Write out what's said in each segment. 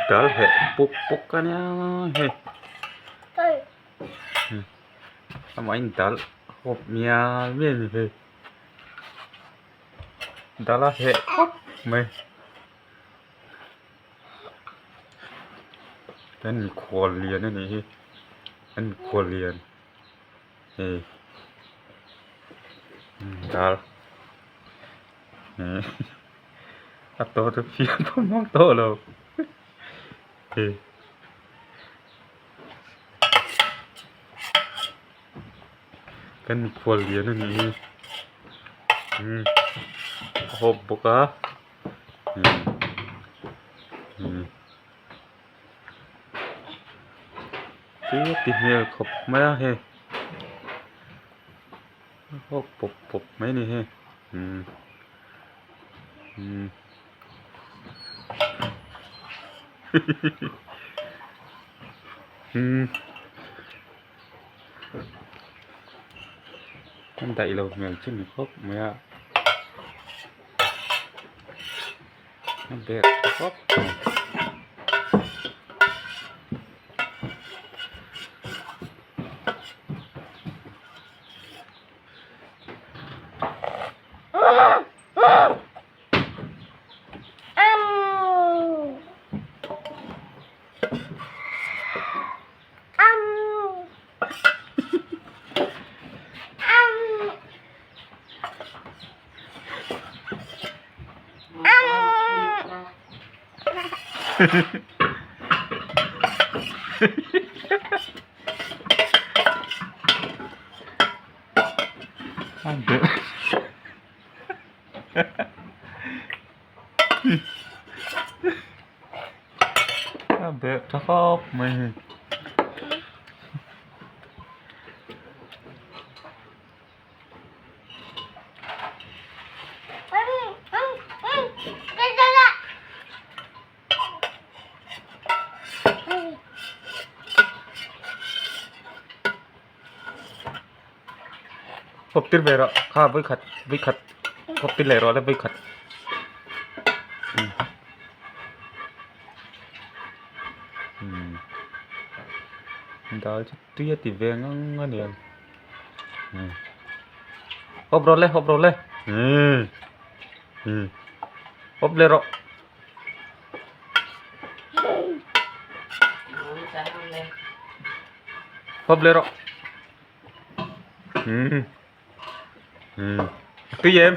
Dal heh puk puk a nia hei amahin dal hawp mial mial a ni hei dal a heh khawp mai an mikhual lian a nih hi an mikhual lian hei dal. A tawh chu fiam pawh hmang tawh lo hei kan mikhual lian a nih hi umm a hawp bawk a umm umm tui a ti hmel khawp mai a hei. Hawk pawp pawp mai a ni hei umm umm umm a daih lo hmel chu ni khawp mai a a bag khawp mai. A bag tha khawp mai hei. Hawp tir ve rawh kha vawikhat vawikhat hawp tir leh rawh le vawikhat umm dal chu tui a ti ve ngang a niang umm hawp rawh le hawp rawh le umm umm hawp leh rawh. Hawp leh rawh. Umm. Umm. Tui em?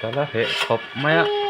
Dal a heh khawp mai a.